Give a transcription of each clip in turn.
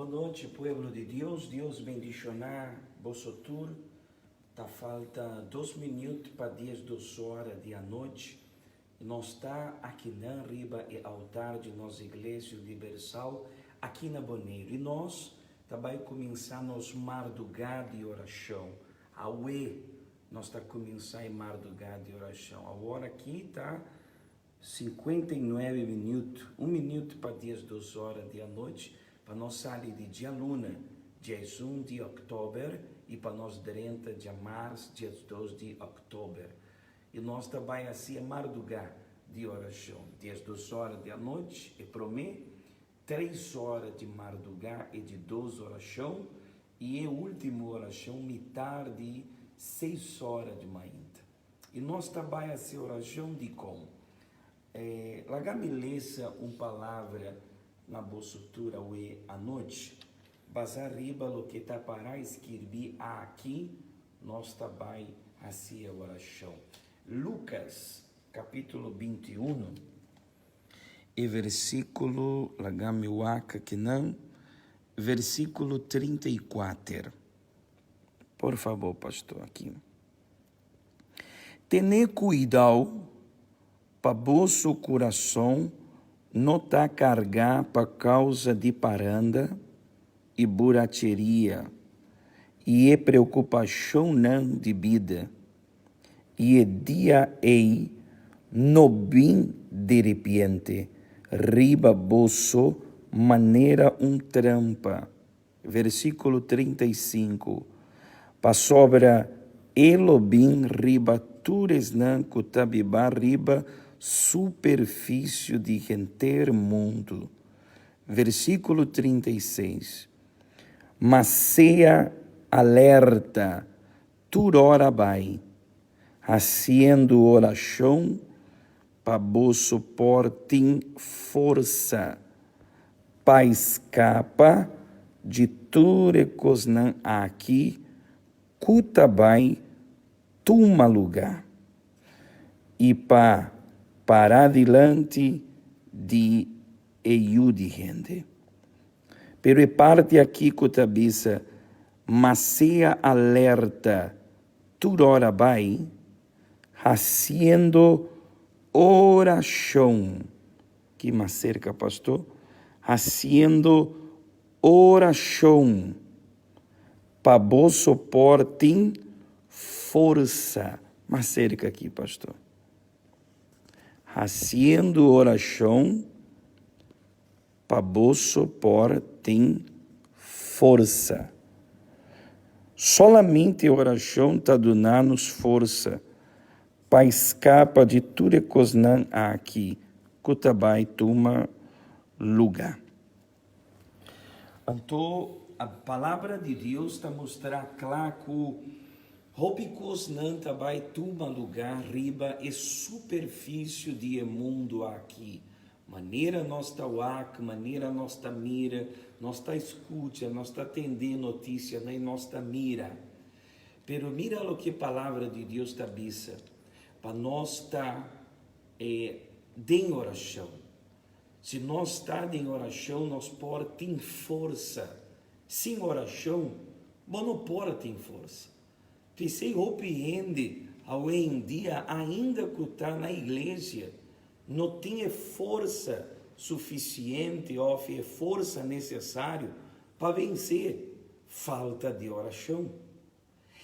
Bon nochi, pueblo di Dios. Dios bendishoná boso tur. Ta falta 2 minüt pa 12 or di anochi. Nos ta akinan riba e altar di nos Iglesia Universal aki na Boneiru. I nos ta bai kuminsá nos mardugá di orashon. Awe nos ta kuminsá e mardugá di orashon. Awor aki ta 59 minüt, 1 minüt pa 12 or di anochi, pa nos sali di djaluna, dia 1 di òktober, i pa nos 30 djamars, dia 2 di òktober. I nos ta bai hasi mardugá di orashon. 12 or di anochi, e promé, 3 or di mardugá e di dos orashon, i e último orashon mitar di 6 or di mainta. I nos ta bai hasi orashon di kon. Laga mi lesa un palabra na boso tur awe anochi. Basá riba loke ta pará skirbí aki, nos ta bai hasi orashon. Lucas, kapítulo 21, e versíkulo, laga mi wak akinan, versíkulo 34. Por fabor, pastor, aki. Tene kuidou pa boso kurason no ta kargá pa kousa di paranda i buracheria i e preokupashonnan di bida. I e dia ei no bin di repente riba boso manera un trampa. Versíkulo 35. Pasobra e lo bin riba tur esnan ku ta biba riba superfisio di henter mundu. Versíkulo 36. Ma sea alerta tur ora bai, hasiendo orashon pa boso por tin forsa pa skapa di tur e kosnan aki ku ta bai tuma lugá i pa para dilanti di e Yu di Hende. Pero e parti aki ku ta bisa, ma sea alerta tur ora bai, hasiendo orashon. Ki mas serka, pastor? Hasiendo orashon pa boso por tin forsa. Mas serka aki, pastor. Hasiendo orashon pa boso por tin forsa. Solamente orashon ta duna nos forsa pa skapa di tur e kosnan aki ku ta bai tuma lugá. Anto, e palabra di Dios ta mustra kla ku hopi kosnan ta bai tuma lugá riba e superfisio di mundu aki. Manera nos ta wak, manera nos ta mira, nos ta skucha, nos ta tende notisia, ne? Nos ta mira. Pero mira loke e palabra di Dios ta bisa. Pa nos ta den orashon. Si nos ta den orashon, nos por tin forsa. Sin orashon, bo no por tin forsa. P'esei hopi hende, awe en dia, ainda ku ta na iglesia, no tin forsa sufisiente òf e forsa nesesario pa vense falta di orashon.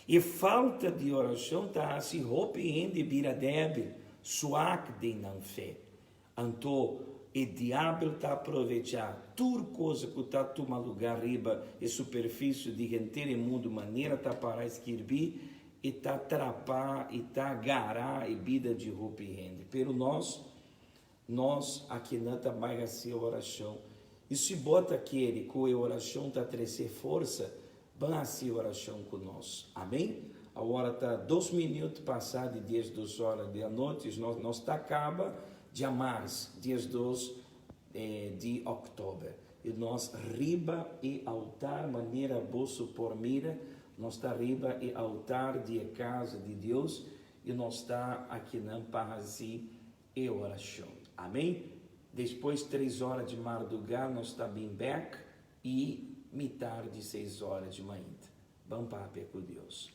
I falta di orashon ta hasi hopi hende bira débil, suak den nan fe. Anto, e diabel ta aprovechá tur kos ku ta tuma lugá riba e superfisio di henter mundu manera ta pará skirbí i ta trapa i ta gara e bida di hopi hende. Pero nos akinan ta bai hasi orashon. I si bo ta kere ku e orashon ta trese forsa, ban hasi orashon ku nos. Amèn? Awor ta 2 minüt pasá di 12 or di anochi, nos ta kaba djamars, 12 di òktober. I nos riba e altar, manera boso por mira, nos ta riba e altar di kas di Dios i nos ta akinan pa hasi e orashon. Amèn? Despues 3 or di mardugá nos ta bin bèk i Mitar di seis ora di mainta. Ban papia ku Dios.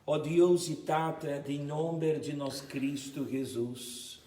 O Dios i Tata, den nomber di nos Cristo Jesus,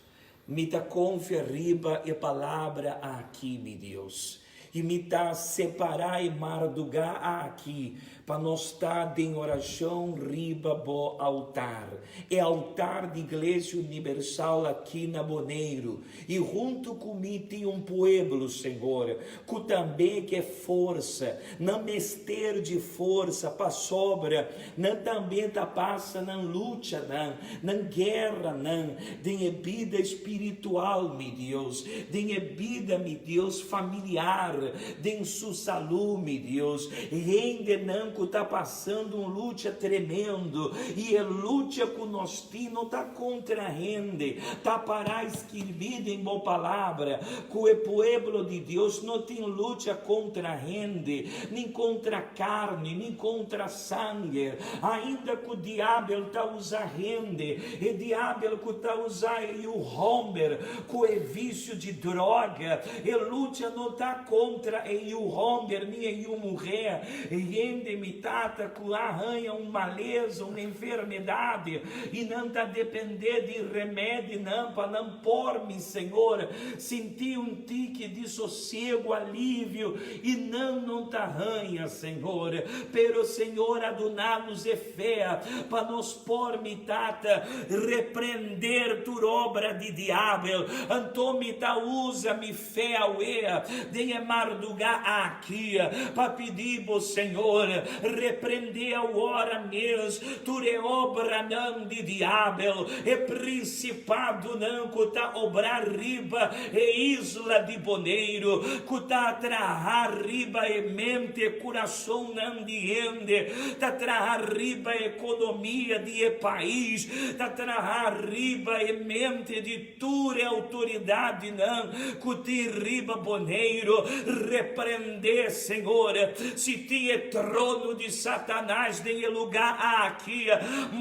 mi ta konfia riba e palabra aki, mi Dios, i mi ta separá e mardugá aki pa nos ta den orashon riba bo altar, e altar di Iglesia Unibersal aki na Boneiru, I huntu ku mi tin un pueblo, Señor, ku tambe ke forsa. Nan mester di forsa pasobra nan tambe ta pasa nan luchanan, nan gueranan den e bida spiritual, mi Dios, den e bida, mi Dios, familiar, den su salú, mi Dios. Hendenan ku ta pasando un lucha tremendo, i e lucha ku nos tin no ta kontra hende, ta pará skirbí den bo Palabra ku e pueblo di Dios no tin lucha kontra hende, ni kontra karni, ni kontra sanger. Ainda ku diabel ta usa hende, e diabel ku ta usa e yu hòmber ku e visio di droga, e lucha no ta kontra e yu hòmber ni e yu muhé. Hende mi tata ku a haña un malesa, un enfermedad, i nan ta dependé di remedinan pa nan por, mi Señor, sinti un tiki di sosiego, alivio, i nan no ta haña, Señor. Pero, Señor, a duna nos e fe pa nos por, mi Tata, reprender tur obra di diabel. Anto mi ta usa mi fe awe den e mardugá aki pa pidi bo, Señor, reprendé awor mes tur e obranan di diabel, e prinsipadonan ku ta obra riba e isla di Boneiru, ku ta traha riba e mente e kurasonnan di hende, ta traha riba e ekonomia di e pais, ta traha riba e mente di Tur e autoridadnan cu tin riba Boneiru, reprende, Señor. Si tin e trono di Satanas den e lugar aki,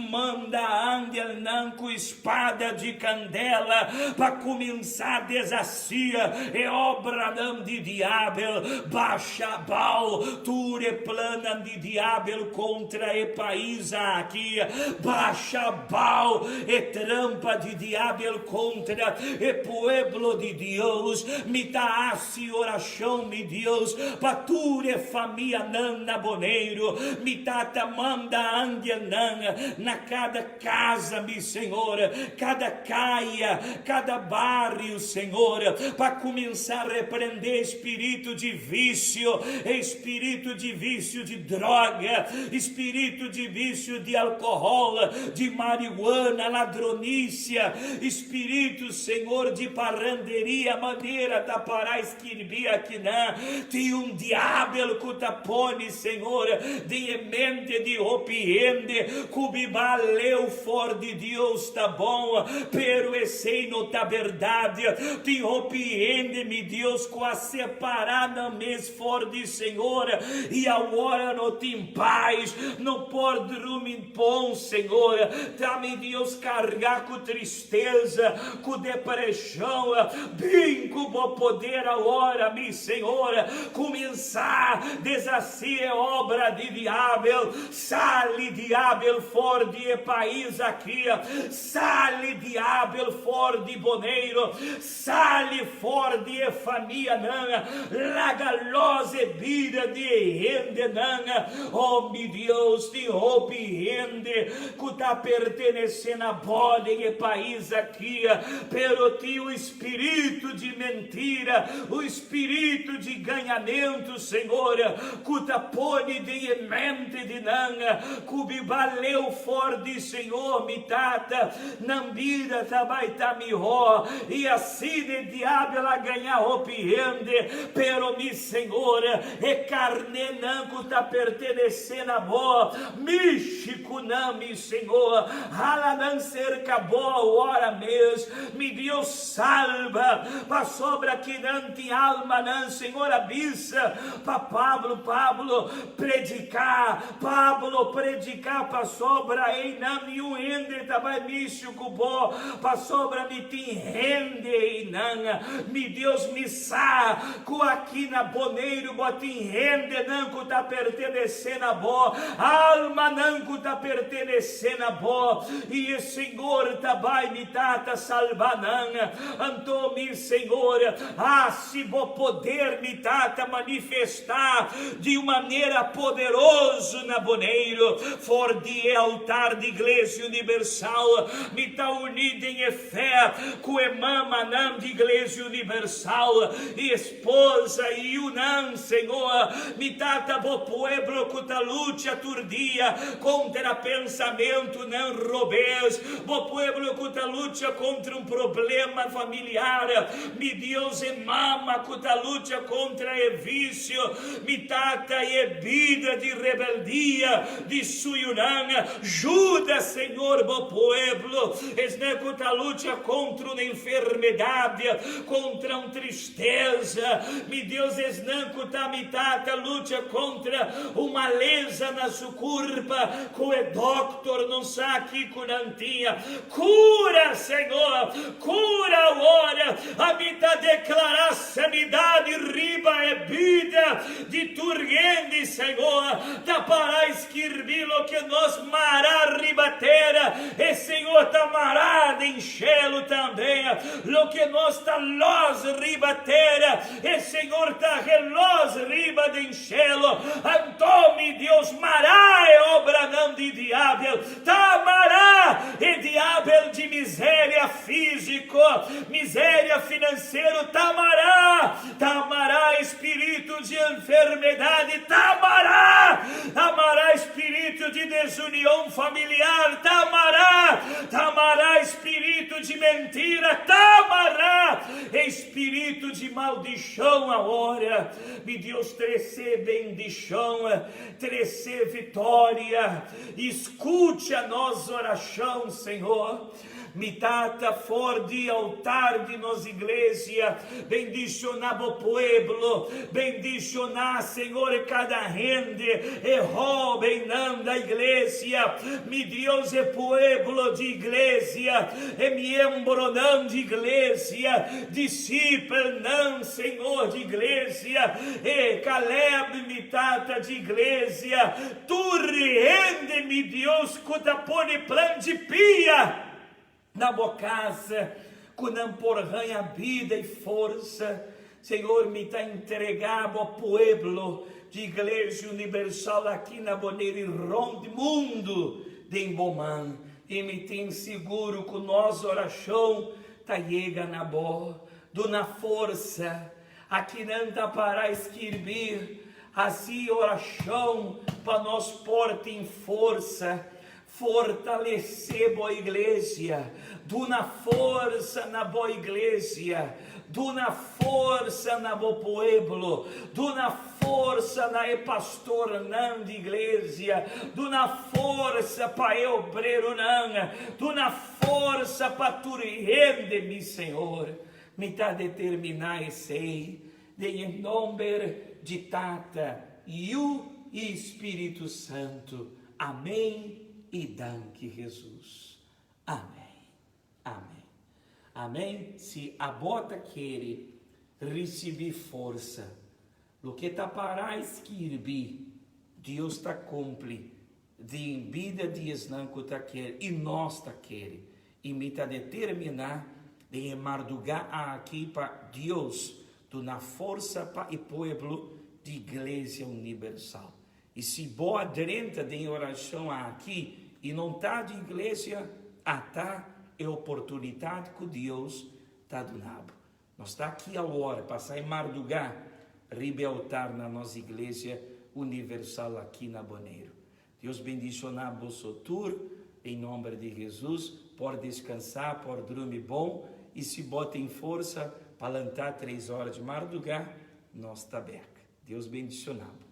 manda angelnan cu spada di candela pa cuminsa deshaci e obranan di diabel. Basha abao tur e plannan di diabel contra e pais aki. Basha abao e trampa di diabel kontra e pueblo di Dios. Mi ta hasi orashon, mi Dios, pa tur e famianan na Boneiru. Mi Tata, manda angelnan na kada kasa, mi Señor, kada kaya, kada bario, Señor, pa kuminsá reprendé spiritu di visio, e spiritu di visio di droga, spiritu di visio di alkohòl, di marihuana, ladronisia, spiritu, Señor, di parranderia, manera ta pará skirbí akinan, tin un diabel ku ta pone, Señor, den e mente di hopi hende ku biba leu for di Dios ta bon, pero esei no ta berdad. Tin hopi hende, mi Dios, ku a separá nan mes for di Señor i awor no tin pais, no por drumi Pon, Señor, ta mi Dios carga cu tristeza, cu depresion. Bin cu bo poder awor, mi Señor, cuminsa deshaci e obra di diabel. Sali diabel for di e pais aki, sali diabel for di Boneiro, Sali for di e famianan, laga los e bida di e hendenan. O mi Dios, tin hopi hende ku ta pertenesé na Bo den e pais aki, pero tin un spiritu di mentira, un spiritu di gañamentu, Señor, ku ta pone den e mente di nan ku biba leu for di Señor, mi Tata. Nan bida ta bai ta mihó, i asina e diabel a gañá hopi hende. Pero mi Señor, e karnénan ku ta pertenesé na bo, mishi ku nan, mi Señor, hala nan serka bo awor mes. Mi Dios, salba, pasobra kinan tin almanan. nan Señor a bisa pa Pablo, Pablo, prediká, Pablo, prediká pasobra einan niun hende ta bai misio ku bo, pasobra mi tin hende einan. Mi Dios, mi sa ku aki na Boneiru bo tin hendenan ku ta pertenesé na bo, almanan ku ta pertenesé na bo, i e Señor ta bai mi Tata salba nan. Anto mi Señor, hasi bo poder mi Tata manifestá di un manera poderoso na Boneiru. For di e altar di Iglesia Universal mi ta uní den e fe ku e mamanan di Iglesia Universal i esposa i yunan, Señor. Mi Tata, bo pueblo ku ta lucha tur dia kontra pensamentunan robes, bo pueblo ku ta lucha kontra un problema familiar, mi Dios, e mama ku ta lucha kontra e visio, mi Tata, e bida di rebeldia di su yunan. Juda, Señor, bo pueblo, esnan ku ta lucha kontra un enfermedad, kontra un tristeza, mi Dios, esnan ku ta, mi Tata, lucha kontra un maleza na su kurpa, ku e dòkter no sa kiko nan tin. Kura, Señor, kura awor. Ami ta deklará sanidad riba e bida di tur hende, Señor. Ta pará skirbí loke nos mará riba tera, e Señor ta mará den shelu tambe. Loke nos ta lòs riba tera, e Señor ta relòs riba den shelu. Anto, mi Dios, mará e obranan di diabel. Ta mará e diabel di miséria físiko, miséria finansero, ta mará, ta mará spiritu di enfermedadi, ta mará, ta mará spiritu di desunion familiar, ta mará, ta mará spiritu di mentira, ta mará e spiritu di maldishon awor. Mi Dios trese bendishon, trese vitória. Escucha nos oracion, Señor. Mi Tata, for di altar di nos iglesia, bendiciona bo pueblo, bendiciona, Señor, cada hende, e hobennan da iglesia, mi Dios, e pueblo di iglesia, e miembronan di iglesia, discipelnan, Señor, di iglesia, e Caleb, mi Tata, di iglesia, Tur hende, mi Dios, ku ta pone plan di pia na bo kasa, ku nan por haña bida i forsa. Señor, mi ta entregá bo pueblo di Iglesia Universal aki na Boneiru i rònt mundu den bo man, i mi tin sigur ku nos orashon ta yega na bo. Duna forsa. Aki nan ta para skirbi, Hasi orashon pa nos por tin forsa. Fortalesé bo iglesia. Duna forsa na bo iglesia. Duna forsa na bo pueblo. Duna forsa na e pastornan di iglesia. Duna forsa pa e obreronan. Duna forsa pa tur hende, mi Señor. Mi ta determiná esei den e nomber di Tata, Yu i Spiritu Santu. Amén i danki Hesus. Amén. Amén. Amén. Si abo ta kere risibí forsa, loke ta pará skirbi, Dios ta kumpli den bida di esnan ku ta kere i nos ta kere. I mi ta determiná den e mardugá aki pa Dios duna forsa pa e pueblo di Iglesia Unibersal. I si bo a drenta den e orashon aki i no ta di Iglesia, ata e oportunitat ku Dios ta duna bo. Nos ta aki awor pa sa e mardugá riba e altar na nos Iglesia Universal aki na Boneiru. Dios bendishoná boso tur den nomber di Hesus. Por deskansá, por drumi bon i si bo tin forsa pa lantá tres ora di mardugá, nos ta bèk. Dios bendishoná bo.